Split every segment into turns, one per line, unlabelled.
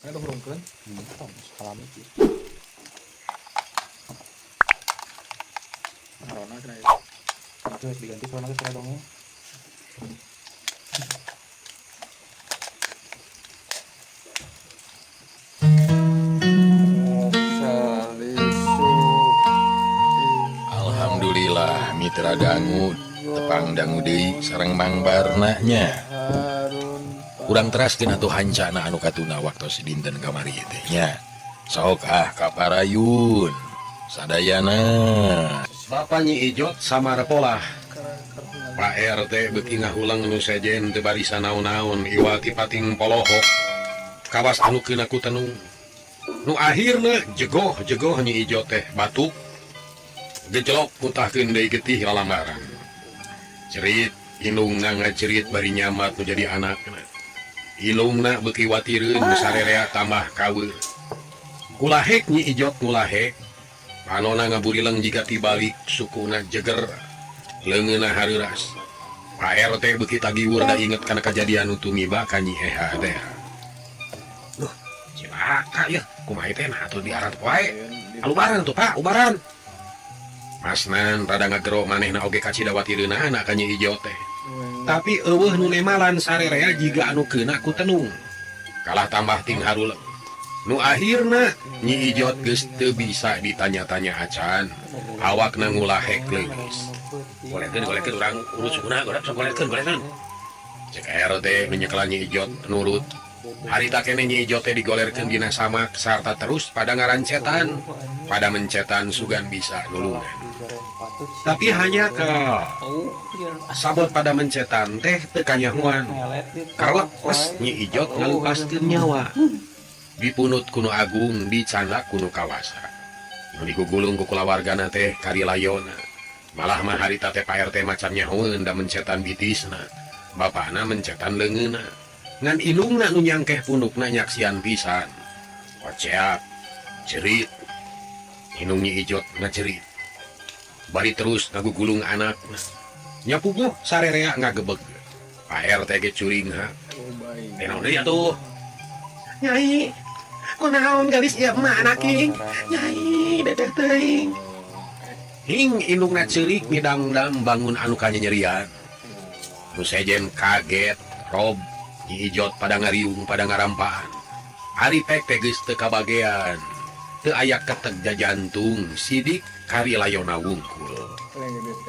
Ini hurungkeun.
Salami sih.
Corona kena ya.
Itu harus diganti soalnya suara dongeng.
Alhamdulillah Mitra dangu tepang dangu deui sareng Mang Barna nya. Urang teraskeun atuh hancana anu katuna waktos dinten kamari teh nya. Sok ah kaparayun sadayana. Bapak Nyi Ijot samar polah. Pak RT beuki ngahulang nu sejen teu barisa naon-naon iwal ti pating polohok. Kawas anu keuna ku tenung. Nu akhirna jegoh-jegoh Nyi Ijot teh batuk. Gejlok mutahkeun deui getih lalambaran. Cerit indungna ngacerit bari nyamat nu jadi anakna. Indungna beuki watireun sarerea tambah kaweur. Kulahek Nyi Ijot ngulahek. Panona ngaburileng jiga tibalik sukuna jeger. Leungeunna hareuras. Pak RT beuki tagiwur da inget kana kajadian nu tumiba ka Nyi Eha teh. Duh, cilaka yeuh, kumaha teh nah atuh diarat wae. Alubaran tuh Pak, ubaran. Masnan rada ngagero manehna oge kacida watireunana ka Nyi Ijot teh. Tapi eueuh nu nemalan sarerea jiga anu keuna ku tenung. Kalah tambah ting haruleng. Nu akhirna Nyi Ijot geus teu bisa ditanya-tanya acan. Awakna ngulahek leuwis. Golekeun golekeun urang urut sukuna goreng sok golekeun golekeun. Cek RT nu nyekelan Nyi Ijot nurut. Harita keneh Nyi Ijot teh digolerkeun dina samak sarta terus pada ngarancetan, pada mencetan sugan bisa nulungan. Tapi hanya ke sabot pada mencetan teh teu kanyahoan. Karlepas Nyi Ijot ngalupaskeun nyawa. Dipunut kuno agung dicandak kuno kawasa. Nu digugulung ku kulawargana teh karilayona. Malah mah harita teh Pak RT macan nyahoeun da mencetan bitisna. Bapana mencetan leungeunna. Ngan indungna nu nyangkeh punukna nyaksian pisan. Koceak, cerit. Indung Nyi Ijot ngacerit. Bari terus ngagugulung anakna. Nyapuguh sarerea ngagebeg. Pak RT ge curingha. Teh naon deui atuh? Nyai, kunaon galis ieu mah anak ing? Nyai, dedeh teuing. Hing indungna ceurik midangdam bangun anu kanyanyerian. Nu sejen kaget, rob, Nyi Ijot pada ngariung pada ngarampaan. Ari pek teh geus teu kabagean. Teu aya keteg jajantung sidik kari layona wungkul.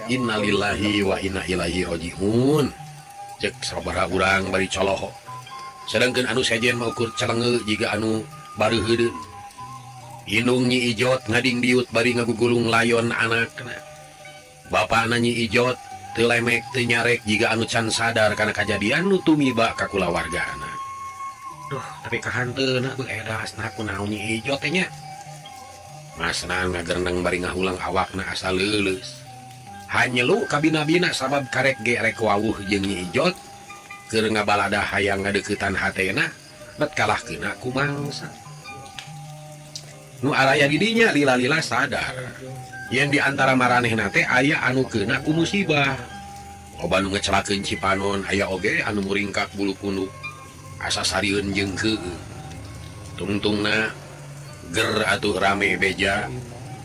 Innalillahi wa inna ilaihi rajiun. Cek sabaraha urang bari coloho. Sedangkeun anu sejen mah ukur celenge jiga anu bareuheudeun. Indung Nyi Ijot ngading diut bari ngagugulung layon anakna. Bapana Nyi Ijot teu lemek teu nyarek jiga anu can sadar kana kajadian nu tumiba ka kulawargana. Duh, tapi kahanteuna beuh edas nah kunaon Nyi Ijot teh nya. Masna ngagereneng bari ngahulang awakna asa leuleus. Hanyelu kabina-bina sabab karek ge rek wawuh jeung Nyi Ijot keur ngabalada hayang ngadeuketan hatena bet kalah keuna ku mangsa. Nu araya di dinya lila-lila sadar yen di antara maranehna teh aya anu keuna ku musibah. Loba nu ngecelakeun cipanon aya oge anu muringkak bulu punuk asa sarieun jeung keueuh. Tungtungna ger atuh rame beja.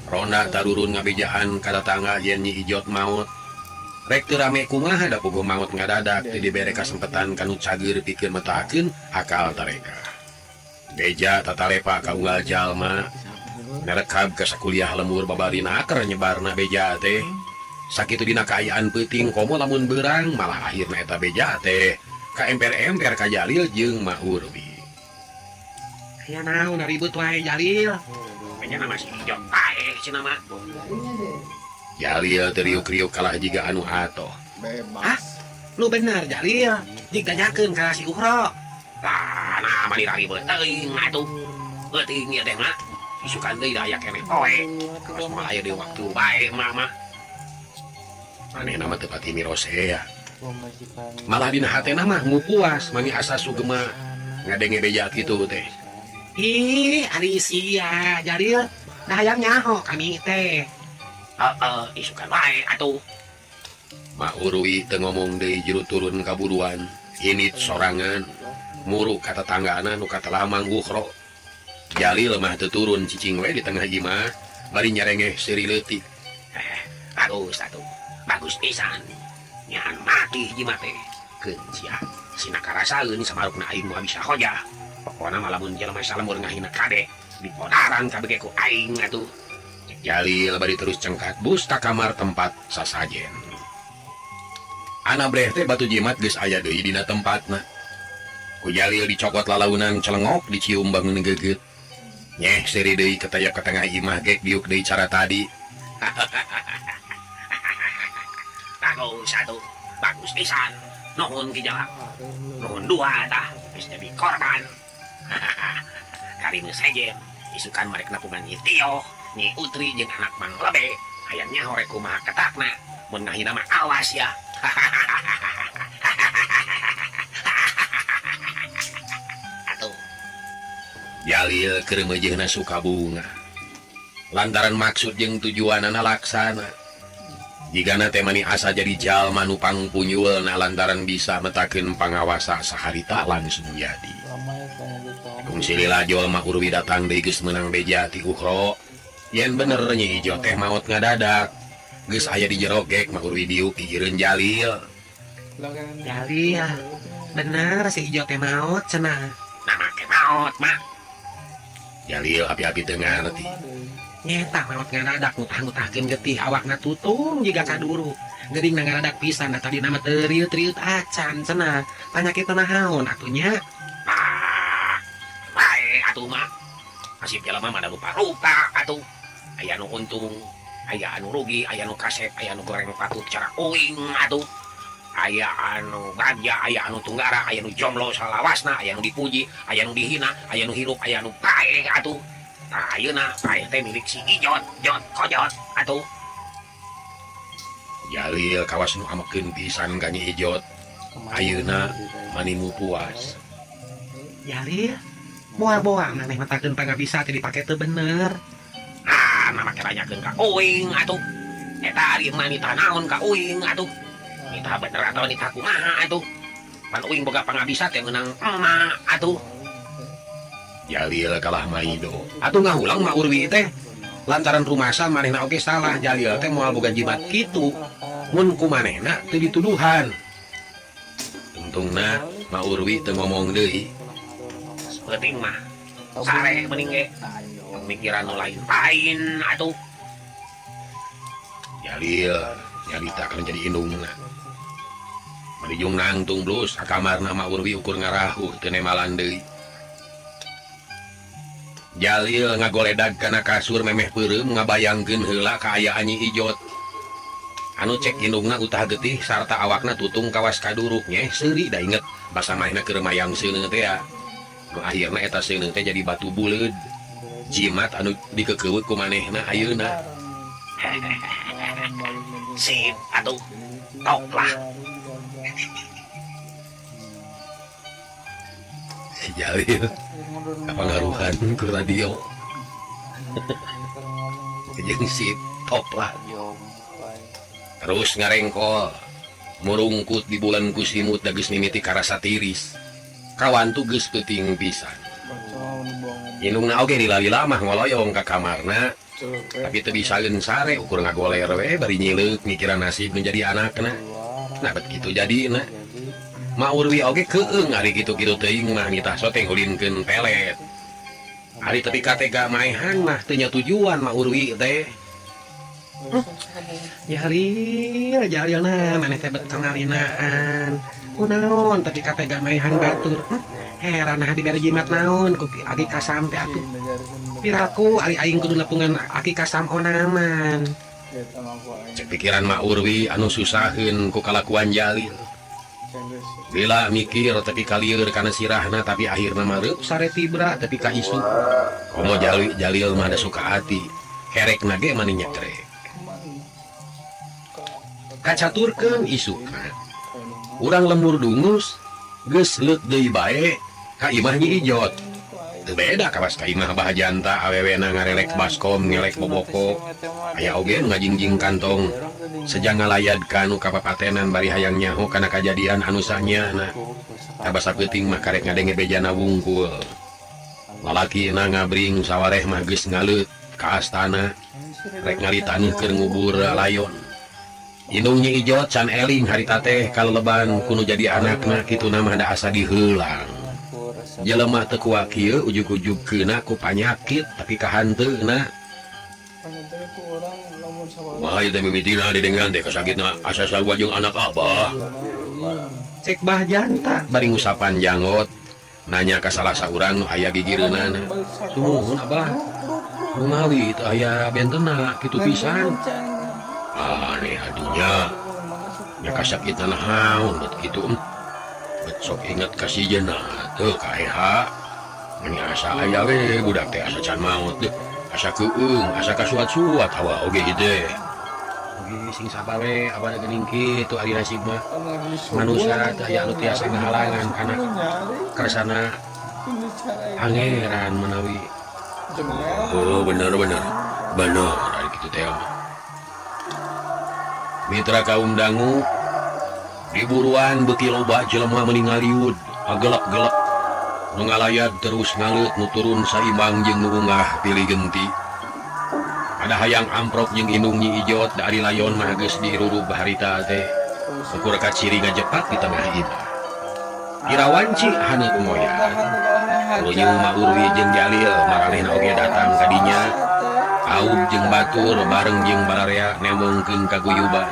Ronda tarurun ngabejaan ka tatangga yen Nyi Ijot maot. Rek teu rame kumaha da puguh maot ngadadak teu dibere kasempetan kanu cager pikeun metakeun akal tareka. Beja tatalepa ka unggal jalma. Nerekab ka sakuliah lemur babari naker nyebarna beja teh. Sakitu dina kaayaan peuting komo lamun beurang malah akhirna eta beja teh ka emper-emper ka Jalil jeung Ma Urbi. Aya naon ribut wae Jalil. Nya nama si Ijot paeh cenah mah. Jalil teu riuk-riuk kalah jiga anu atoh.
Bebas.
Hah? Lu bener Jalil, jig tanyakeun ka si Uhro. Lah, nah mani ribut teuing atuh. Beuting ieu teh mah. Isukan deui da aya keneh poe. Kawas moal aya deui waktu bae mah mah. Manehna mah teu pati mirosea. Malah dina hatena mah ngupuas mani asa sugema ngadenge beja kitu teh. Ih, ari sia Jalil, da hayang nyaho kami teh. Heeh, isukan wae atuh. Ma Urwi teu ngomong deui jero turun kaburuan, init sorangan. Muru ka tetanggana nu katelah Mang Uhro. Jalil mah teu turun cicing we di tengah imah bari nyarengeh seuri leutik. Bagus atuh. Bagus pisan. Nyahan mati jimat teh. Keun sia. Sina karasaeun samarukna aing moal bisa hojah. Pokona mah lamun jelema salembur ngahina kade dipodaran kabeh ku aing atuh. Jalil bari terus cengkat bus ka kamar tempat sasajen. Anabreh teh batu jimat geus aya deui dina tempatna. Ku Jalil dicokot lalaunan celengok dicium bangun geget. Nyeh seuri deui ketaya ka tengah imah gek diuk deui cara tadi. Bagus atuh, bagus pisan. Nuhun Ki Jalak. Nuhun dua tah geus jadi korban. Kari nu sejen isukan marek nepungan Nyi Tioh, Nyi Utri jeung anak Mang Lebe. Hayang nyaho rek kumaha ketakna. Mun ngahina mah awas ya. Atuh. Jalil keur meujeuhna suka bunga. Lantaran maksud jeung tujuanana laksana. Jigana teh mani asa jadi jalma nu pangpunyulna lantaran bisa metakeun pangawasa saharita langsung jadi. Kungsi lila jol mah Urwi datang deui geus meunang beja ti Uhro. Yen bener Nyi Ijo teh maot ngadadak. Geus aya di jero gek mah Urwi diuk gigireun Jalil.
Jalil, bener si Ijo teh maot cenah.
Nah make maot mah. Jalil api-api teu ngarti.
Nyeta maot ngadadak ngutah-ngutahkeun getih awakna tutung jiga kaduru. Geuning na ngadadak pisan da tadina mah teu riut-riut acan cenah. Panyakit naon atuh nya?
Ah, bae atuh mah. Nasib jelema mah da rupa-rupa atuh. Aya nu untung, aya anu rugi, aya nu kasep, aya nu goreng patut cara uing atuh. Aya anu bagja, aya anu tunggara, aya nu jomblo salawasna, aya nu dipuji, aya nu dihina, aya nu hirup, aya nu paeh atuh. Tah ayeuna paeh teh milik si Ijot, Jot Kojot atuh. Jalil kawas nu amekeun pisan ka Nyi Ijot. Ayeuna manimu puas.
Jalil, boa-boa maneh metakeun pangabisa teh dipake teu bener.
Ah, mah make banyakeun ka uing atuh. Eta ari mah nitah naon ka uing atuh. Nitah bener atau nitah kumaha atuh. Pan uing boga pangabisa teh meunang emak atuh. Jalil kalah maido. Atuh ngahulang mah Urwi teh. Lantaran rumasa manehna oge salah Jalil teh moal boga jimat kitu. Mun ku manehna teu dituduhan. Untungna Ma Urwi teu ngomong deui. Penting mah sare mending ge pemikiran nu lain-lain atuh. Jalil nyarita kana jadi indungna. Marijung nangtung blus ka kamarna Ma Urwi ukur ngarahuh teu nemalan deui. Jalil ngagoledag kana kasur memeh peureum ngabayangkeun heula kaayaan Nyi Ijot. Anu cek indungna utah getih sarta awakna tutung kawas kaduruk nyeh seuri da inget basa manehna keur mayang seuneu teh ya. Nu akhirna eta seuneu teh jadi batu buleud. Jimat anu dikekeuweut ku manehna ayeuna. Sip atuh. Tok lah. Jalil kapangaruhan ku radio. Jeung sip top lah. Terus ngarengkol murungkut di bulan ku simut da geus mimiti karasa tiris. Kawantu geus peuting pisan. Indungna oge dilali-lama mah ngoloyong ka kamarna. Tapi teu bisaeun sare ukur ngagoler we bari nyileuk mikiran nasib nu jadi anakna. Nah bet kitu jadina. Ma Urwi oge keung ari kitu-kitu teuing mah nitah sote ngulinkeun pelet. Ari tepi ka tega maehan mah teu nya tujuan Ma Urwi teh.
Jalil, Jalilna maneh teh bet kangalinaan. Kunaon tepi ka tega maehan batur. Heran nah dibere jimat naon ku aki kasam teh atuh. Piraku ari aing kudu nepungan aki kasam onaman.
Cek pikiran Ma Urwi anu susaheun ku kalakuan Jalil. Bila mikir tepi ka lieur kana sirahna tapi akhirna mah reup sare tibra tepi ka isuk. Komo Jalil mah da suka hati. Herekna ge mani nyetrek. Kacaturkeun isukna. Urang lembur dungus geus leuk deui bae ka imah Nyi Ijot. Teu beda kawas ka imah Bah Janta awewena ngarelek baskom ngelek boboko. Aya oge nu ngajingjing kantong seja ngalayad ka nu kapapatenan bari hayang nyaho kana kajadian anu sanyahna. Tabasa peuting mah karek ngadenge bejana wungkul. Lalakina ngabring sawareh mah geus ngaleut ka astana rek ngali taneuh keur ngubur layon. Indung Nyi Ijot can eling harita teh kaleleban ku nu jadi anakna kituna mah da asa diheulang. Jelema teu kuat kieu ujug-ujug keuna ku panyakit tapi kahanteuna. Kumaha ieu teh mimitina didengean teh kasakitna asa sarua jeung anak abah. Cek Bah Janta bari ngusapan janggot nanya ka salah saurang nu aya gigireunana. Sumuhun abah, kumaha teu aya bentena kitu pisan. Aneh atunya nya kasakitna naon bet kitu. Bet sok inget ka sieuna teu ka eha. Meni asa aya we budak teh asa can maot deuh. Asa keueung, asa kasuat-suat hawa oge ieu teh. Oge sing sabar we abah geuning kitu ari nasib mah. Manusia teh aya anu tiasa ngahalangan kana kersana pangeran menawi. Oh bener bener. Bener ari kitu teh. Mitra kaum dangu di buruan beuki loba jelema meni ngaliud, agelek-gelek. Nu ngalayad terus ngaleut nu turun saimbang jeung nu ungah pilih genti. Ada hayang amprok jeung indung Nyi Ijot da ari layon mah geus dirurub harita teh. Ukur kaciri ngajepat di tengah imah. Irawanci haneut moya. Lunyu Ma Urwi jeung Jalil maranehna oge datang ka dinya. Aub jeung batur bareng jeung bararea nembongkeun kaguyuban.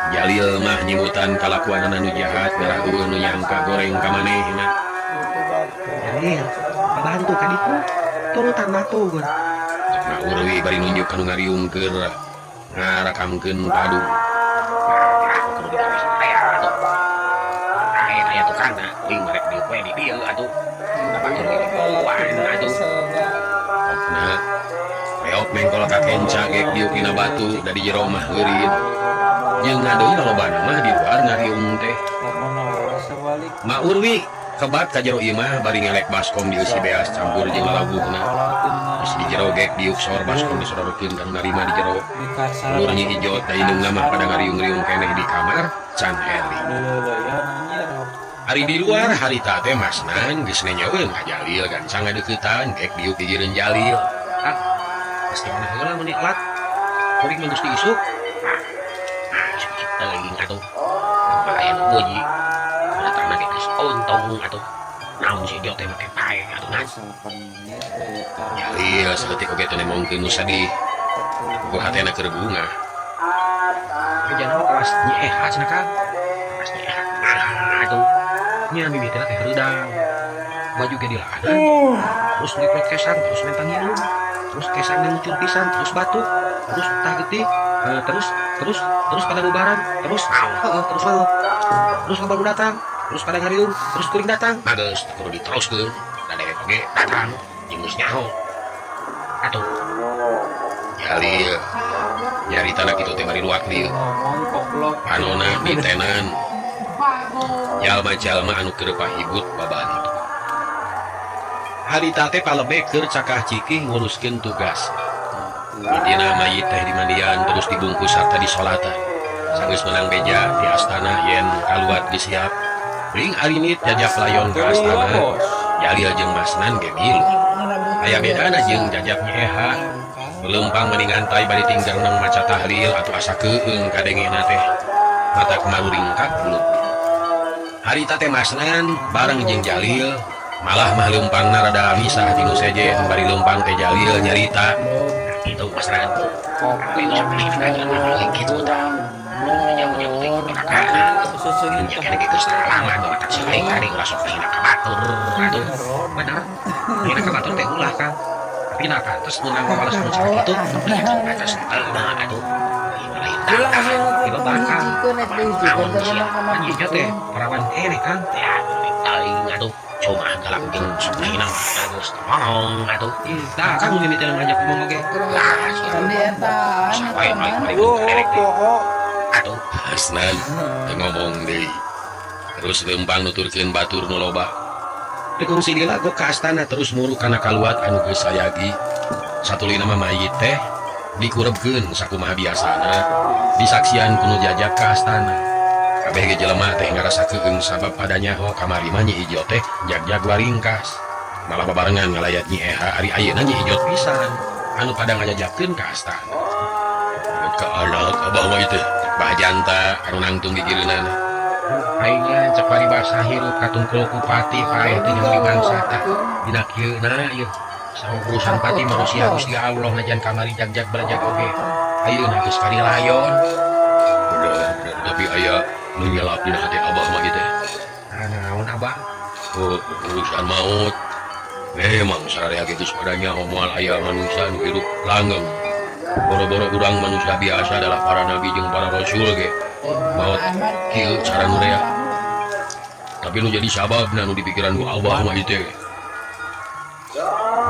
Jalil mah nyimutan kalakuanana nu jahat ngarah eueuh nu nyangka goreng ka manehna.
Jalil, pabantu ka ditu. Turutan batur.
Cek Ma Urwi bari nunjuk ka nu ngariung keur ngarakamkeun padu. Kudu digawe aya atuh. Lain aya tukangna, uing rek diuk we di dieu atuh. Da batur ge dipuan atuh. Okna reok mengkol ka kenca gek diuk dina batu da di jero mah heurin. Jeung ngadeui lolobana mah di luar ngariung teh. Ma Urwi kebat ka jero imah bari ngelek baskom dieusi beas campur jeung lalabuhna. Geus di jero gek diuk sor baskom disodorkeun ka nu narima di jero. Ulur Nyi Ijot da indungna mah pada ngariung-riung keneh di kamar can eling. Ari di luar harita teh Masnan geus nenyaeun ka Jalil gancang ngadeuketan gek diuk gigireun Jalil.
Ah, geus di mana heula mun ditelat. Kuring mah geus diisuk. Ah, isuk-isuk teuing atuh. Pae nu bunyi. Datangna ge geus ontong atuh. Naon si Ijot teh make pae atuh nah.
Jalil saeutik oge teu nembongkeun nu sadih. Ukur hatena keur bungah.
Bejana mah kawas Nyi Eha cenah Kang. Kawas Nyi Eha kumaha atuh. Nya mimitina teh heureudang. Baju ge dilaanan. Terus ngeplot kesang, terus minta nginum. Terus kesang ngucur pisan, terus batuk, terus tah getih, terus terus terus pada bubaran, terus heeh, terus heeh. Terus baru datang, terus pada ngariung, terus kuring datang.
Nah geus teu kudu diteruskeun. Da dewek oge datang jeung geus nyaho.
Atuh.
Jalil nyaritana kitu teh bari luak lieu. Panona ditenan. Jalma-jalma anu keur pahibut babantu. Harita teh palebek keur cakah cikih nguruskeun tugas. Mitina mayit teh dimandian terus dibungkus sarta disolatan. Sanggeus menang beja di astana yen kaluat geus siap. Ring arinit jajap layon ka astana. Jalil jeung Masnan ge milu. Aya bedana jeung jajap Nyi Eha. Leumpang meni ngantai bari tinggal maca tahlil atuh asa keueung kadengena teh. Mata kemaruringkak bulu. Harita teh Masnan bareng jeung Jalil malah mah leumpangna rada misah ti nu sejen bari leumpang teh Jalil nyarita.
Itu Masnan. Itu kitu tah. Nyaho-nyaho teh kakakna. Nya kene ge geus lama mata si aing tadi ulah sok hina ka batur atuh. Bener. Hina ka batur teh ulah Kang. Tapi nah terus meunang wawales nu sakitu atas teu atuh. Lain bakal naon sia anjing teh parawan keneh Kang. Teuing atuh. Cuma galak jeung sok hina geus tolong atuh. Tah Kang mimiti ngajak ngomong oge. Lah sia. Sampai balik-balik ka derek teh.
Atuh Masnan teu ngomong deui. Terus leumpang nuturkeun batur nu loba.
Teu kungsi lila gok ka astana terus muru kana kaluat anu geus sayagi. Satuluyna mah mayit teh dikurebkeun sakumaha biasana disaksian ku nu jajak ka astana. Kabeh ge jelema teh ngarasa keung sabab pada nyaho kamari mah Nyi Ijot teh jagjag waringkas. Malah babarengan ngalayat Nyi Eha ari ayeuna Nyi Ijot pisan anu pada ngajajakkeun ka astana. Ka anak abah mah ieu teh Bah Janta anu nangtung gigireunana. Aing cek paribasa hirup katungkul ku pati paeh teh nyeri bangsa tah dina kieuna ieu. Saha urusan pati manusia Gusti Allah najan kamari jagjag balajag oge. Ayeuna geus karilayon. Bener, bener, tapi aya nu nyelap dina hati abah mah ieu teh. Ah, naon abah? Oh, urusan maut. Memang sararea ge geus pada nyaho moal aya manusia nu hirup langgeng. Boro-boro urang manusia biasa adalah para nabi jeung para rasul ge maut kieu cara nu rea. Tapi nu jadi sababna nu dipikiran ku abah mah ieu teh.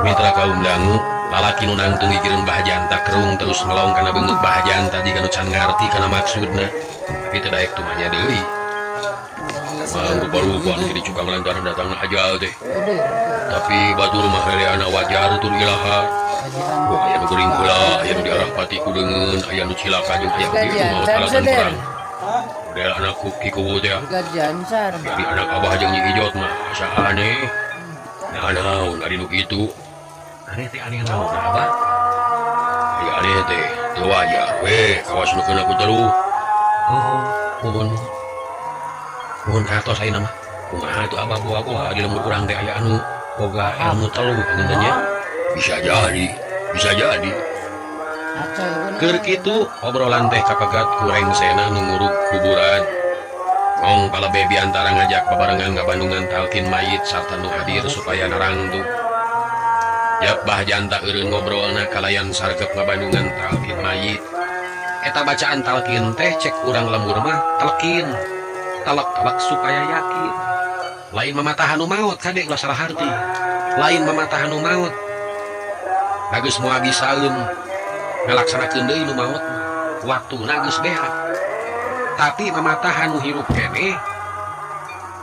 Mitra kaum dangu, lalaki nu nangtung gigireun Bah Janta kerung terus ngelong kana beungeut Bah Janta jiga nu can ngarti kana maksudna. Tapi teu daek tumanya deui. Mang rupa-rupa nu jadi cukang lantaran datangna ajal teh. Tapi batur mah rereana wajar tur ilaha. Wah, aya nu geuring heula, aya nu diarah pati ku deungeun, aya nu cilaka jeung aya oge nu maot alasan perang. Model anak ku Ki Kuwu teh. Tapi anak abah jeung Nyi Ijot mah asa aneh. Nah, naon ari nu kitu? Aneh teh aneh naon abah? Ari aneh teh teu wajar we kawas nu keuna ku teluh. Oh, nuhun. Nuhun katos ayeuna mah. Kumaha atuh abah boga-boga di lembur urang teh aya anu boga ilmu teluh panginten nya. Bisa jadi, bisa jadi. Keur kitu obrolan teh kapegat ku rengsena nu ngurug kuburan. Ngong palebe biantara ngajak babarengan ngabandungan talkin mayit sarta nu hadir supaya narangtu. Jap Bah Janta eureun ngobrolna kalayan sargep ngabandungan talkin mayit. Eta bacaan talkin teh cek urang lembur mah telkin. Telek-telek supaya yakin. Lain mamatahan nu maot kade ulah salah harti. Lain mamatahan nu maot. Geus moal bisaeun ngalaksanakeun deui nu maot mah. Waktuna geus beak. Tapi mamatahan nu hirup keneh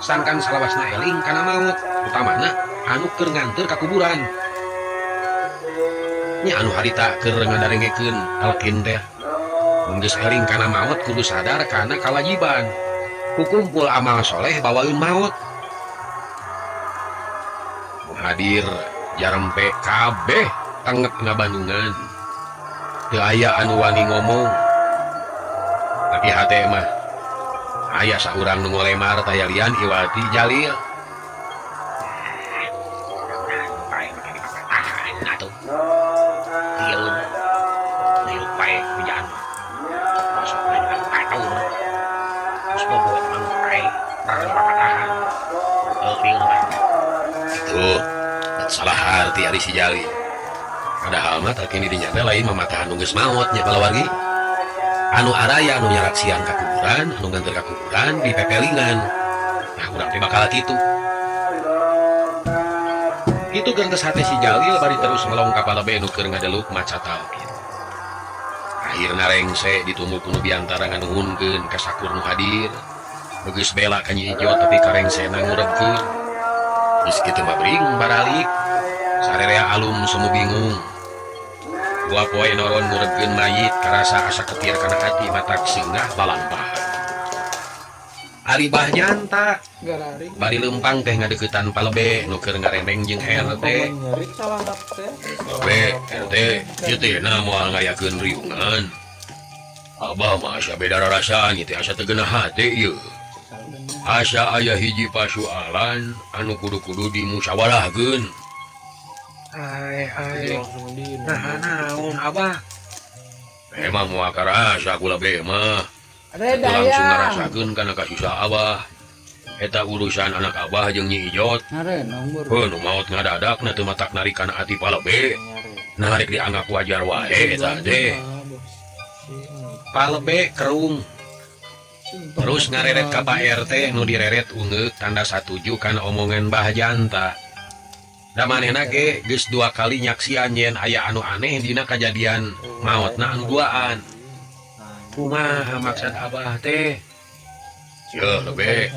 sangkan salawasna eling kana maot, utamana anu keur nganteur ka kuburan. Nya anu harita keur ngadarengekeun talkin teh. Mun geus eling kana maot kudu sadar kana kawajiban. Kukumpul amal soleh bawaeun maot. Nu hadir jarempe kabeh tengep ngabandungan. Teu aya anu wani ngomong. Tapi hate mah aya saurang nu ngolemar tayalian iwati Jalil. Tuh, salah arti ari si Jalil. Padahal mah talkin didinya teh lain mamatahan nu geus maot nya palawargi. Anu araya anu nyaraksian ka kuburan, anu nganteur ka kuburan di pepelingan. Nah, urang teh bakal kitu. Kitu gentes hate si Jalil bari terus ngelong ka palebe nu keur ngadeluk maca talkin. Akhirna rengse ditunggu ku nu biantara nganuhunkeun ka sakur nu hadir. Nu geus bela ka Nyi Ijot tapi karengsena ngurebkeun. Geus kitu mah bring baralik. Sarerea alum semu bingung. Dua poe noron ngurebkeun mayit karasa asa ketir kana hati matak singgah balampah. Ari Bah Janta bari leumpang teh ngadeuketan palebe nu keur ngarendeng jeung RT. Palebe RT ieu teh na moal ngayakeun riungan. Abah mah asa beda rarasaan ieu teh asa teu geunah hate ieu. Asa aya hiji pasualan anu kudu-kudu dimusyawarahkeun. Ai ai. Nah naon abah? Memang moal karasa kula be mah. Langsung ngarasakeun kana kasusah abah. Eta urusan anak abah jeung Nyi Ijot. Heuh nu maot ngadadakna teu matak narik kana ati palebe. Narik dianggap wajar wae eta teh. Palebe kerung. Terus ngareret ka Pak RT nu direret ungeuk tanda satuju kana omongan Bah Janta. Da manehna ge geus dua kali nyaksian yen aya anu aneh dina kajadian maotna anu duaan. Kumaha maksud abah teh?
Ya, lebe.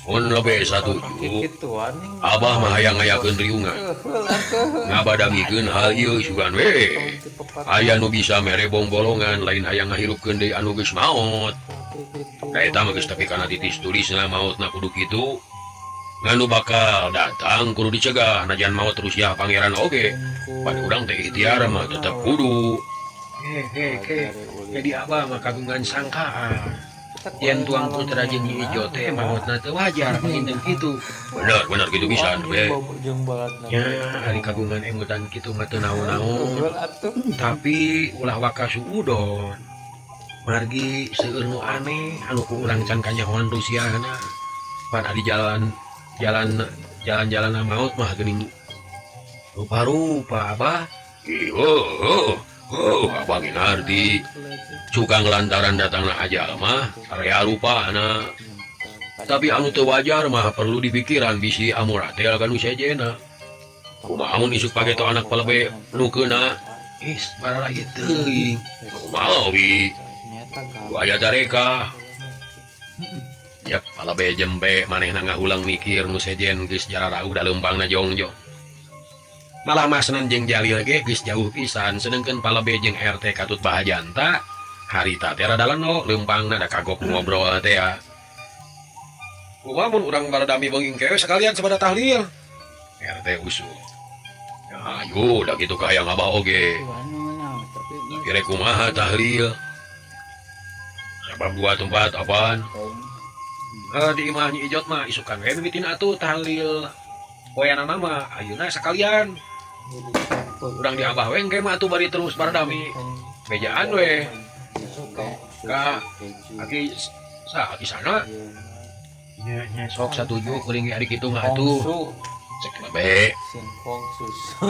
Mun lebe satuju. Abah mah hayang ngayakeun riungan. Ngabadamikeun hal ieu sugan we. Aya nu bisa mere bongbolongan lain hayang ngahirupkeun deui anu geus maot. Da eta mah geus tepi kana titis tulisna maotna kudu kitu. Nganu bakal datang kudu dicegah najan maot Rusia pangeran oge. Pan urang teh ikhtiar mah tetep kudu. Jadi abah mah kagungan sangkaan. Yen tuang putra jeung Nyi Ijo teh maotna teu wajar panginten kitu. Bener bener kitu pisan we. Nya ari kagungan emutan kitu mah teu naon-naon. Tapi ulah waka suudon. Margi seueur nu aneh anu ku urang can kanyahoan Rusiana. Pan ari jalan jalan jalan-jalan maut mah geuning rupa-rupa abah. Oh, oh, abah ge ngarti. Cukang lantaran datangna ajal mah area rupana. Tapi anu teu wajar mah perlu dipikiran bisi amuratel ka nu sejena. Kumaha mun isuk pageto anak palebe nu keuna? Is baralagi teuing. Kumaha wi? Aya tareka. Yap, palebe jempe manehna ngahulang mikir nu sejen geus jararauh da leumpangna jongjong. Malah Masnan jeung Jalil ge geus jauh pisan sedengkeun palebe jeung RT katut bahajanta. Harita teh rada leno leumpangna da kagok ngobrol teh ya. Kumaha mun urang baradami beunging kewe sekalian sabada tahlil. RT usul. Ya, ayo da kitu ka hayang abah oge. Tapi rek kumaha tahlil? Sabab dua tempat apaan? Di imah Nyi Ijot mah isukan we mimitin atuh tahlil. Poeanana mah ayeuna sekalian. Urang di abah we engke mah atuh bari terus baradami. Bejaan we. Ka aki sa aki sana. Nya nya sok satuju kuring ge ari kitu mah atuh. Cek lebe.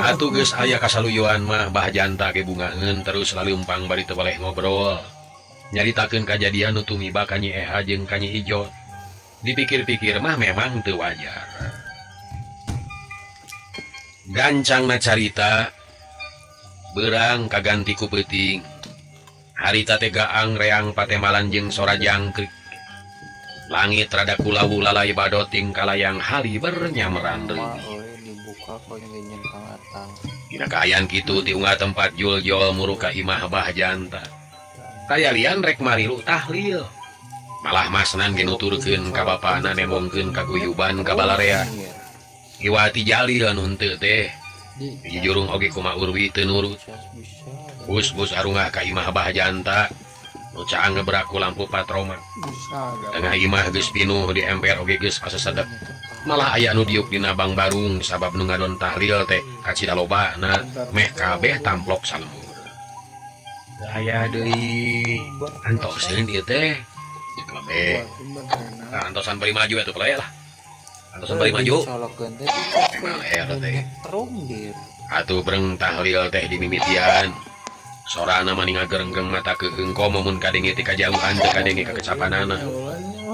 Atuh geus aya kasaluyuan mah bah janta ge bungaheun terus laleumpang bari teu boleh ngobrol. Nyaritakeun kajadian nu tumiba ka Nyi Eha jeung ka Nyi Ijot. Dipikir-pikir mah memang teu wajar. Gancangna carita beurang kaganti ku peuting. Harita teh gaang reang patemalan jeung sora jangkrik. Langit rada kulawu lalai badoting kalayang hali bernyameran deui. Dina kaayaan kitu ti unggal tempat jul-jol muru ka imah bah janta. Kayalian rek marilu tahlil. Malah Masnan ge nuturkeun ka bapana nemongkeun kaguyuban ka balarea. Iwati Jalil nu henteu teh. Dijurung oge kumaha Urwi teu nurut. Bus-bus arungah ka imah bah janta. Nu caang ngebrak ku lampu patroma. Tengah imah geus pinuh di emper oge geus pasesedep. Malah aya nu diuk dina bang barung sabab nu ngadon tahlil teh kacida lobana meh kabeh tamplok salembur. Aya deui antoseun ieu teh. Cek lebe. Nah, antosan bari maju atuh pelaya lah. Antosan bari maju. Emang aya teh. Atuh breng tahlil teh dimimitian. Sorana mah ngagerenggeng mata keung komo mun kadenge ti kajauhan teu kadenge kakecapanana.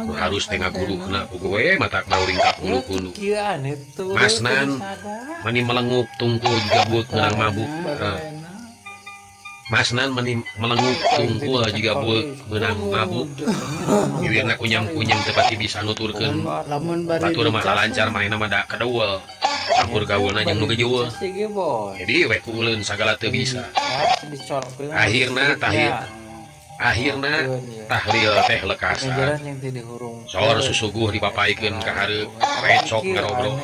Nu harus teh ngaguruhna puguh we matak mauring ka pulu-pulu. Masnan mani melengup tungkul jiga buut meunang mabuk. Masnan mani melengup tungkul jiga buut meunang mabuk. Iwirna kunyam-kunyam teu pati bisa nuturkeun. Batur mah lancar manehna mah da kadeuweul. Campur gaulna jeung nu gejueul. Jadi we kuuleun sagala teu bisa. Akhirna tahil. Akhirna tahlil teh lekasan. Sor susuguh dipapaikeun ka hareup, recok ngarobrol.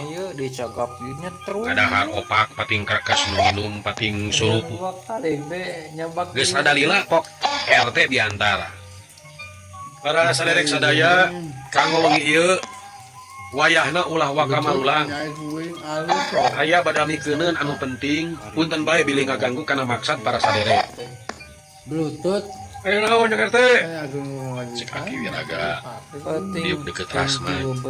Ngadahar opak pating krekes nu nginum pating surupu. Geus rada lila kok RT biantara. Para saderek sadaya kanggo wengi ieu wayahna ulah waka marulang. Aya badami keuneun anu penting, punten bae bilih ngaganggu kana maksad para saderek.
Bluetooth.
Ayo naon jeung RT? Cek aki wiraga. Diuk deket Rasman.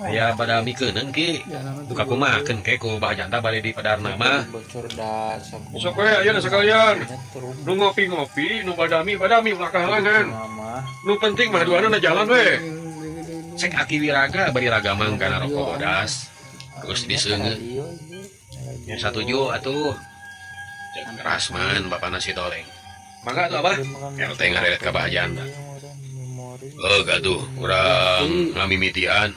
Aya badami keuneun ki. Duka kumakeun ke ku bah janta bade di padarna mah. Sok we ayeuna sakalian. Nu ngopi-ngopi, nu badami-badami ulah kahalangan. Nu penting mah duana jalan we. Cek aki wiraga bari ragamang kana rokok bodas. Terus diseungeut. Nya satuju atuh. Cek Rasman bapana si Toleng. Mangga atuh abah. RT ngareret ka bah janta.
Gaduh urang ngamimitian.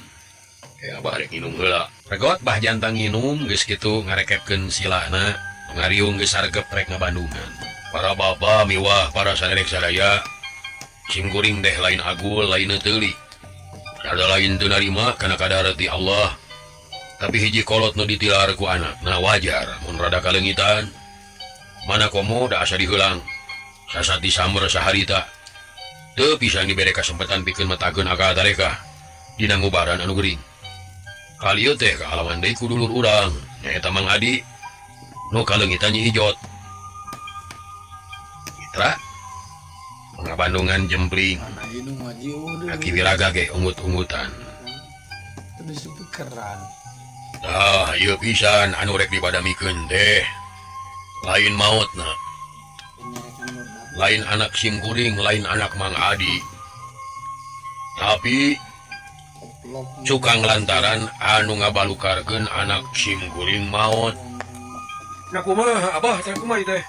Abah rek nginum heula. Regot bah jantang nginum geus kitu ngarekepkeun silana, ngariung geus sargep rek ngabandungan. Para bapa miwah para saderek sadaya, sim kuring teh lain agul lain teuli. Sada lain teu narima kana kadar ti Allah. Tapi hiji kolot nu ditilar ku anak, nah wajar mun rada kaleungitan. Mana komo da asa diheulang. Sasat disamber saharita. Teu pisan dibere kasempatan pikeun metakeun akal tarekah dina ngubaran anu gering. Kalieu teh kaalaman deui ku dulur urang, nyaeta Mang Adi nu kaleungitan Nyi Ijot. Mitra ngabandungan jempling. Aki Wiraga ge ungut-ungutan. Tah, ieu pisan anu rek dibadamikeun teh. Lain maotna. Lain anak simkuring, lain anak Mang Adi. Tapi cukang lantaran anu ngabalukarkeun anak simkuring maot.
Nah kumaha abah teh kumaha teh?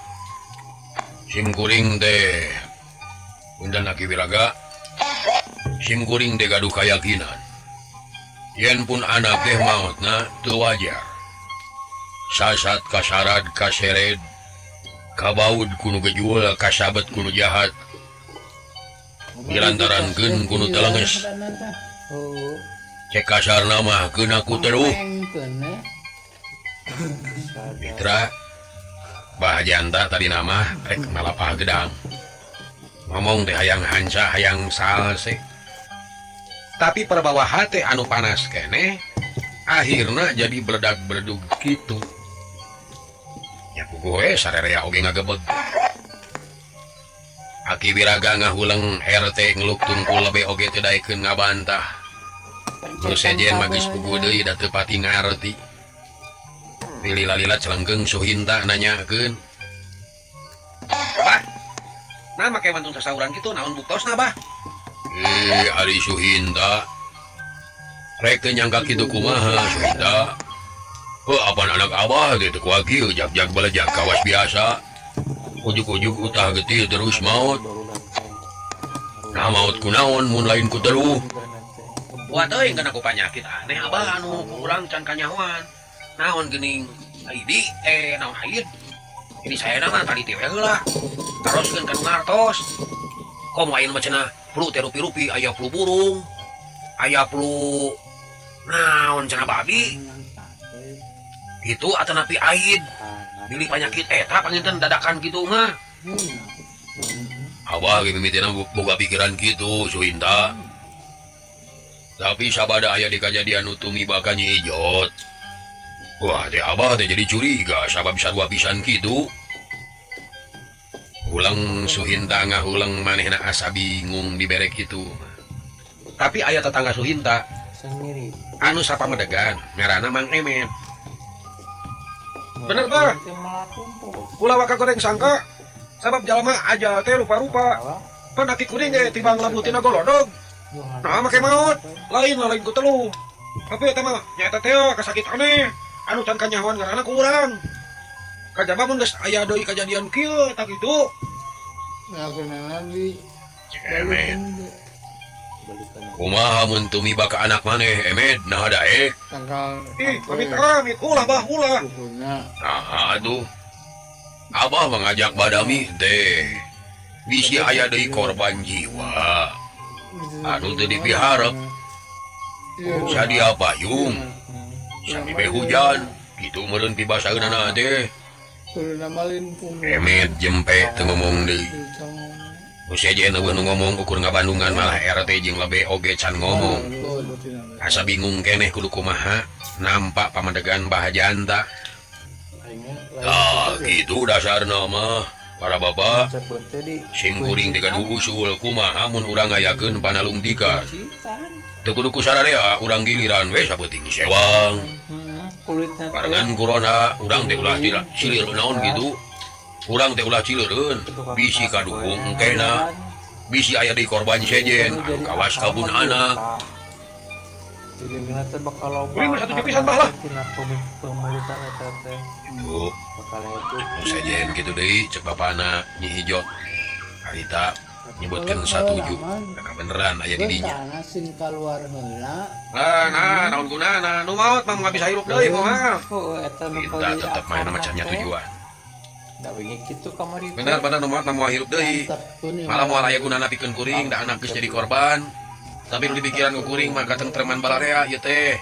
Simkuring teh punten Aki Wiraga. Simkuring teh gaduh kayakinan. Yen pun anak teh maotna teu wajar. Sasat kasarad kasered kabaud kuno gejual kasabet kuno jahat dilantarankeun kuno telenges cek kasarna mah keuna ku teruh. Mitra bah janta tadi nama rek malapah gedang ngomong teh hayang hanca hayang salse tapi perbawa hate anu panas keneh akhirna jadi beledag-beledug kitu. Gue sarerea oge ngagebeg. Aki Wiraga ngahuleng RT ngeluk tungkul lebe oge teu daekeun ngabantah. Nu sejen mah geus puguh deui da teu pati ngarti. Lila-lila celengkeung Suhinta nanyakeun.
Bah, nah make wantun sasauran kitu naon buktosna bah?
Ari Suhinta. Rek teu nyangka kitu kumaha Suhinta. Oh, apaan anak abah gitu kuakil jag-jag balejag kawas biasa ujuk-ujuk utah getih terus maut. Nah maut kunaon mun lain ku teluh.
Wah teuing kana ku panyakit aneh abah anu ku urang can kanyahoan. Naon geuning ID naon haid. Ini saya mah tadi teh we heula. Taroskeun ka nu ngartos. Komo ayeuna mah cenah flu teh rupi-rupi aya flu burung. Aya flu naon cenah babi. Itu atau napi aid pilih penyakit eta panginten dadakan gitu mah.
Abah ge mimitina boga pikiran kitu Suhinta. Tapi sabada aya di kajadian nu tumiba ka Nyi Ijot. Wah teh abah teh jadi curiga sabab sarua pisan kitu. Huleng Suhinta ngahuleng manehna asa bingung dibere kitu.
Tapi aya tetangga Suhinta anu sapamedegan ngaranna Mang Emet. Bener bah, kula waka goreng sangka sabab jalma aja teh rupa-rupa. Pan aki kuring ge tibang lambutina golodog. Nah make maot, lain lain ku teluh. Tapi eta mah nyaeta teh kasakit aneh anu can kanyahoan ngaranna ku urang. Kajaba mun geus aya deui kajadian kieu tah kitu.
Emet. Kumaha mun tumiba ka anak maneh Emet nah daek.
Ih, amit-amit ulah bah ulah.
Nah aduh. Abah mengajak badami teh. Bisi aya deui korban jiwa. Anu teu dipiharep. Sadia payung. Sami be hujan, kitu meureun pibasaeunana teh. Emet jempe teu ngomong deui. Nu sejen eueuh nu ngomong ukur ngabandungan malah RT jeung lebe oge can ngomong. Asa bingung keneh kudu kumaha nampak pamadegan bah janta. Tah kitu dasarna mah para bapak sing kuring teh gaduh usul kumaha mun urang ngayakeun panalungtikan. Teu kudu ku sararea urang giliran we sapenting sewang. Barengan corona urang teh ulah silir naon kitu. Urang teh ulah cileureun bisi kaduhung engkena bisi aya di korban sejen anu kawas kabun anak.
Kuring mah satuju pisan bah lah.
Itu sejen kitu deui cek bapana Nyi Ijot harita Nyebutkeun satuju. Kabeneran aya di dinya.
Geus sing kaluar heula.
Lah nah naon gunana nu maot mah moal bisa hirup deui kumaha.
Oh, eta nu
Kita tetep main macamnya tujuan.
Da wingi kitu kamari.
Bener bener nu maot mah moal hirup deui. Malah moal aya gunana pikeun kuring da anak geus jadi korban. Tapi nu dipikiran ku kuring mah katentreman balarea ieu teh.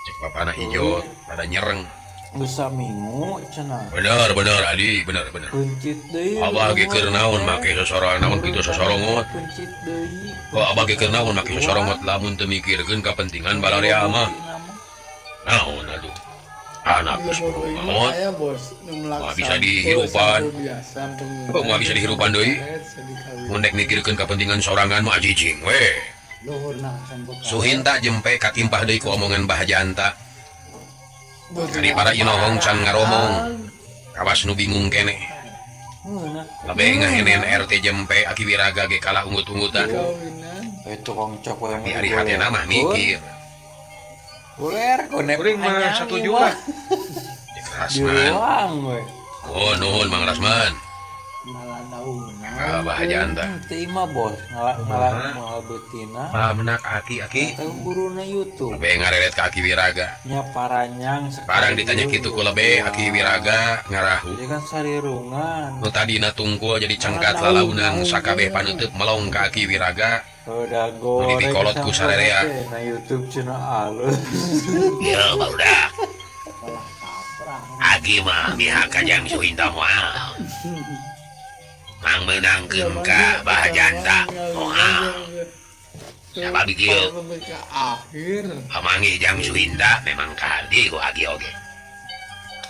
Cek bapana Ijot pada nyereng.
Geus saminggu cenah.
Bener bener Adi, bener bener.
Kuncit deui.
Abah ge keur naon make sosoroan naon kitu sosorongot.
Kuncit deui.
Oh, abah ge keur naon make sosorongot lamun teu mikirkeun kapentingan balarea mah. Naon atuh. Anak geus maot. Moal bisa dihirupan. Oh, moal bisa dihirupan deui. Mun dek mikirkeun kapentingan sorangan mah cicing we. Suhinta jempe katimpah deui ku omongan Bah Janta. Ari para inohong can ngaromong. Kawas nu bingung keneh. Lebe ngahenen RT jempe Aki Wiraga ge kalah ungut-ungutan.
Tukang cok we
Tapi ari hatena mah mikir.
Goler konep.
Kuring mah satuju lah.
Cek Rasman. Oh nuhun Mang Rasman. Ah, Bah Janta.
Teu imah bos, ngalah ngalah beutina.
Pamenak aki-aki.
Teu guruna YouTube.
Lebe ngareret ka Aki Wiraga.
Nya paranyang
Barang ditanya kitu ku lebe Aki Wiraga ngarahu.
Jadi kan sarirungan.
Nu tadina tungkul jadi cengkat lalaunan sakabeh paneuteut melong ka Aki Wiraga.
Udah goreng.
Nu dipikolot ku sarerea.
Na YouTube cenah alus.
Ieu barudak. Aki mah mihak ka Jang Suhinta moal. Mang meunangkeun ka Bah Janta moal. Sabab kieu. Pamanggih Jang Suhinta memang kahadi ku Aki oge.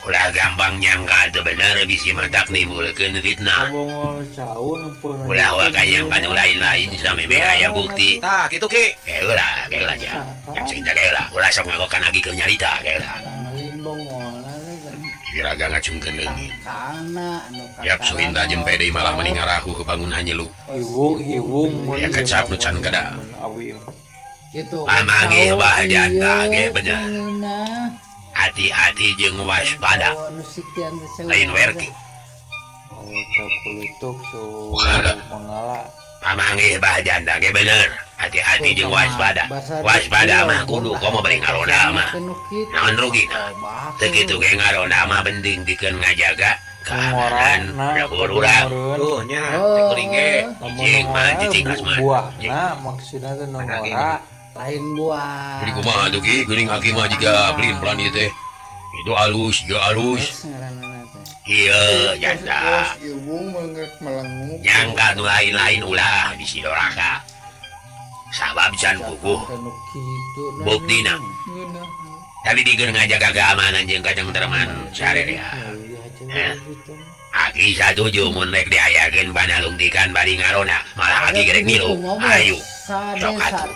Ulah gampang nyangka teu bener bisi matak nimbulkeun fitnah. Ulah waka nyangka nu lain-lain sameme aya bukti.
Tah kitu Ki.
Heula, heula nya. Jang Suhinta heula, ulah sok ngagokan Aki keur nyarita heula. Wiraga ngacungkeun leungit. Yap Suhinta jempe deui malah meni ngarahu bangun hanyelu.
Iwung iwung
Aya kecap nu can kada. Pamanggih Bah Janta ge bener. Hati-hati jeung waspada. Lain werki. Pamanggih Bah Janta ge bener. Hati-hati jeung waspada. Waspada mah kudu komo bari ngaronda mah. Naon rugina? Teu kitu ge ngaronda mah penting pikeun ngajaga keamanan dapur urang.
Tuh nya teh kuring ge.
Cicing mah cicing Rasman.
Buahna maksudna teh nu ngora.
Lain buah.
Jadi kumaha tuh Ki, geuning Aki mah jiga pelin-pelan ieu teh. Itu alus, ieu alus. Ieu janda. Nyangka nu lain-lain ulah bisi doraka. Sabab can puguh. Buktina. Tapi dikeun ngajaga keamanan jeung katentreman sarerea. Aki satuju mun rek diayakeun panalungtikan bari ngarona, malah Aki gerek milu. Ayo. Sok atur.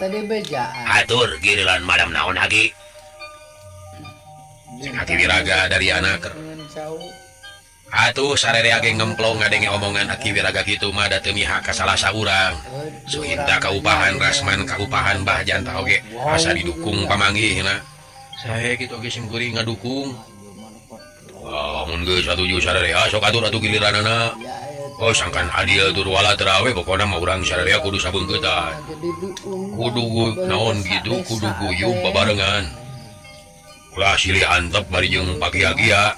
Atur giliran madam naon Aki. Aki Wiraga dari anak. Atuh sarerea ge ngemplong ngadenge omongan Aki Wiraga kitu mah da teu mihak ka salah saurang. Suhinta kaupahan Rasman kaupahan Bah Janta oge asa didukung pamanggihna.
Sae kitu oge sing kuring ngadukung.
Oh, mun geus satuju sarerea sok atur atuh giliranana. Oh, sangkan adil tur wala terawe pokona mah urang sarerea kudu sabeungkeutan. Kudu naon gitu kudu guyub babarengan. Ulah silih antep bari jeung pakia-kia.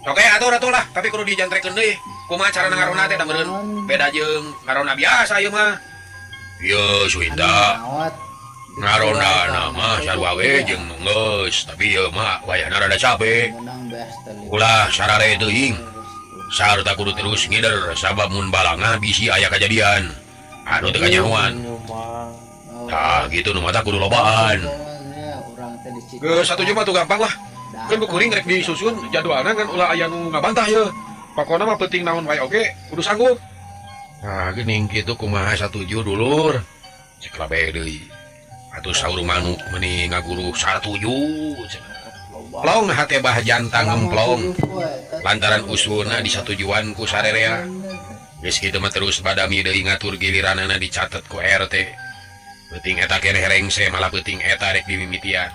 Oke, atur atuh lah, tapi kudu dijantrekeun deui. Kumaha carana ngarona teh da meureun beda jeung ngarona biasa ieu mah.
Ieu Suhinta. Ngarona mah sarua we jeung nu geus, tapi ieu mah wayahna rada cape. Ulah sarare teuing. Sarta kudu terus ngider sabab mun balangah bisi aya kajadian. Anu teu kanyahoan. Tah gitu nu mata kudu lobaan.
Geus satuju mah tuh gampang lah. Kan kuring rek disusun jadwalna kan ulah aya nu ngabantah ye. Pokona mah penting naon wae oge kudu sanggup.
Nah, geuning kitu kumaha satuju dulur. Cek labe deui. Atuh saur manuk meuni ngaguru satuju. Plong hate Bah Janta ngemplong. Lantaran usulna disatujuan ku sarerea. Geus kitu mah terus badami deui ngatur giliranana dicatet ku RT. Peuting eta keneh rengse malah peuting eta rek dimimitian.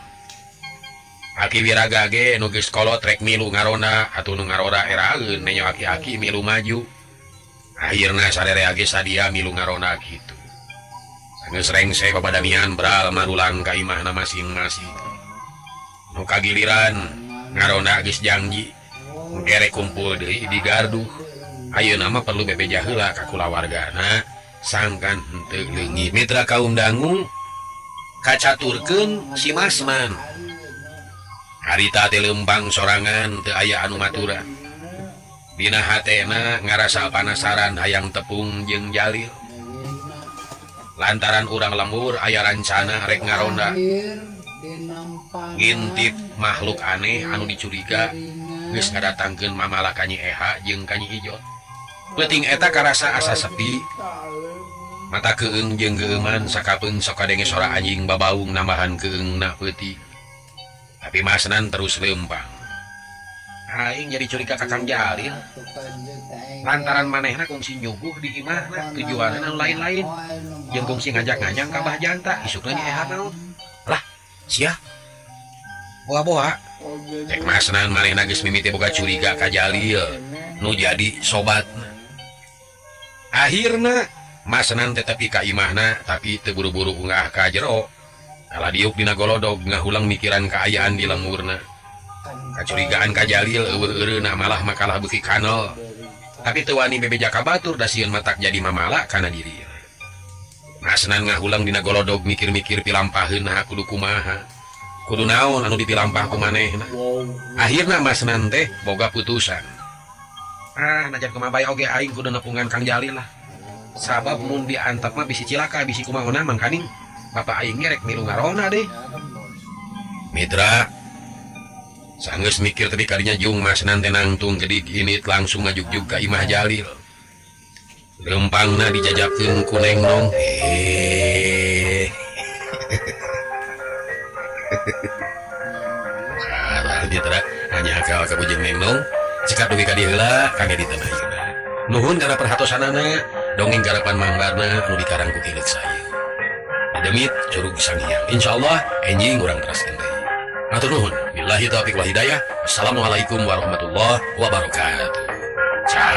Aki Wiraga ge nu geus kolot rek milu ngarona atuh nu ngarora eraeun nenyo aki-aki milu maju. Akhirna sarerea ge sadia milu ngaronda kitu. Geus rengse babadamian bral marulang ka imahna masing-masing. Nu kagiliran ngaronda geus janji gerek kumpul deui di gardu. Ayeuna mah perlu bebeja heula ka kulawargana sangkan henteu leungit. Mitra kaum dangu kacaturkeun si Masman. Harita teh leumpang sorangan teu aya anu maturan. Dina hatena ngarasa panasaran hayang tepung jeung Jalil. Lantaran urang lembur aya rancana rek ngaronda ngintip makhluk aneh anu dicuriga geus ngadatangkeun mamala ka Nyi Eha jeung ka Nyi Ijot. Peuting eta karasa asa sepi, mata keung jeung geueuman sakapeung sok kadenge sora anjing babaung nambahan keungna peuting. Tapi Masnan terus leumpang. Aing jadi curiga ka Kang Jalil lantaran manehna kungsi nyuguh di imahna tujuanna anu lain-lain jeung kungsi ngajak-ngajang ka Bah Janta isukna Nyi Eha naon lah sia boa-boa cek Masnan manehna geus mimiti boga curiga ka Jalil nu jadi sobatna. Akhirna Masnan teh tepi ka imahna tapi teu buru-buru unggah ka jero kalah diuk dina golodog ngahulang mikiran kaayaan di lemurna. Kacurigaan ka Jalil eueuh eureuna malah makalah beuki kanol. Tapi teu wani bebeja ka batur da sieun matak jadi mamala kana diri. Masnan ngahulang dina golodog mikir-mikir pilampaheun kudu kumaha. Kudu naon anu dipilampah ku manehna. Akhirna Masnan teh boga putusan. Ah, najan kumaha bae oge aing kudu nepungan Kang Jalil lah. Sabab mun diantep mah bisi cilaka bisi kumaha mangkaning bapak aing ge rek milu ngaronda deh. Mitra sanggeus mikir tadi kadinya jung Masnan teh nangtung gedig init langsung ngajugjug ka imah Jalil. Lempangna dijajakeun ku Neng Nong. Kalah mitra hanya akal ka bujeng Neng Nong. Cekap dugi ka dieu heula kangge dinten ayeuna. Nuhun kana perhatosanana dongeng garapan Mang Barna anu dikarang ku Ki Leuk Sayeun. Demit Curug Sangiang. Insyaallah enjing urang teraskeun deui. Hatur nuhun. Billahi taufiq wal hidayah. Wassalamualaikum warahmatullahi wabarakatuh. Ciao.